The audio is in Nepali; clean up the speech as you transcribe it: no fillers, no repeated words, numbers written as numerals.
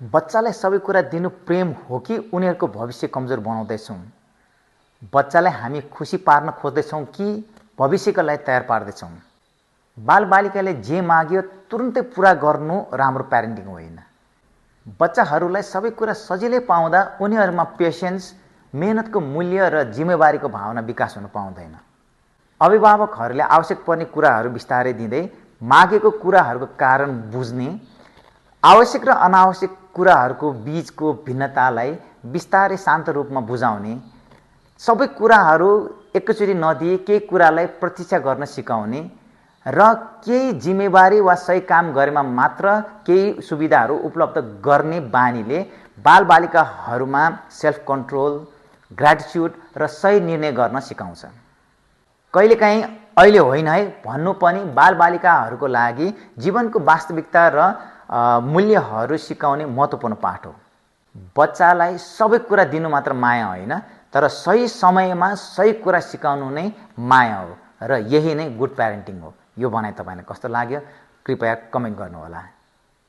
बच्चालाई सबै कुरा दिनु प्रेम हो कि उनीहरूको भविष्य कमजोर बनाउँदैछौँ? बच्चालाई हामी खुसी पार्न खोज्दैछौँ कि भविष्यका लागि तयार पार्दैछौँ? बालबालिकाले जे माग्यो तुरुन्तै पुरा गर्नु राम्रो प्यारेन्टिङ होइन। बच्चाहरूलाई सबै कुरा सजिलै पाउँदा उनीहरूमा पेसेन्स, मेहनतको मूल्य र जिम्मेवारीको भावना विकास हुन पाउँदैन। अभिभावकहरूले आवश्यक पर्ने कुराहरू बिस्तारै दिँदै मागेको कुराहरूको कारण बुझ्ने, आवश्यक र अनावश्यक कुराहरूको बीचको भिन्नतालाई बिस्तारै शान्त रूपमा बुझाउने, सबै कुराहरू एकैचोटि नदिए केही कुरालाई प्रतीक्षा गर्न सिकाउने र केही जिम्मेवारी वा सही काम गरेमा मात्र केही सुविधाहरू उपलब्ध गर्ने बानीले बालबालिकाहरूमा सेल्फ कन्ट्रोल, ग्र्याटिट्युड र सही निर्णय गर्न सिकाउँछ। कहिलेकाहीँ अहिले होइन है भन्नु पनि बालबालिकाहरूको लागि जीवनको वास्तविकता र मूल्यहरू सिकाउने महत्त्वपूर्ण पाठ हो। बच्चालाई सबै कुरा दिनु मात्र माया होइन, तर सही समयमा सही कुरा सिकाउनु नै माया हो र यही नै गुड प्यारेन्टिङ हो। यो भनाइ तपाईलाई कस्तो लाग्यो? कृपया कमेन्ट गर्नुहोला।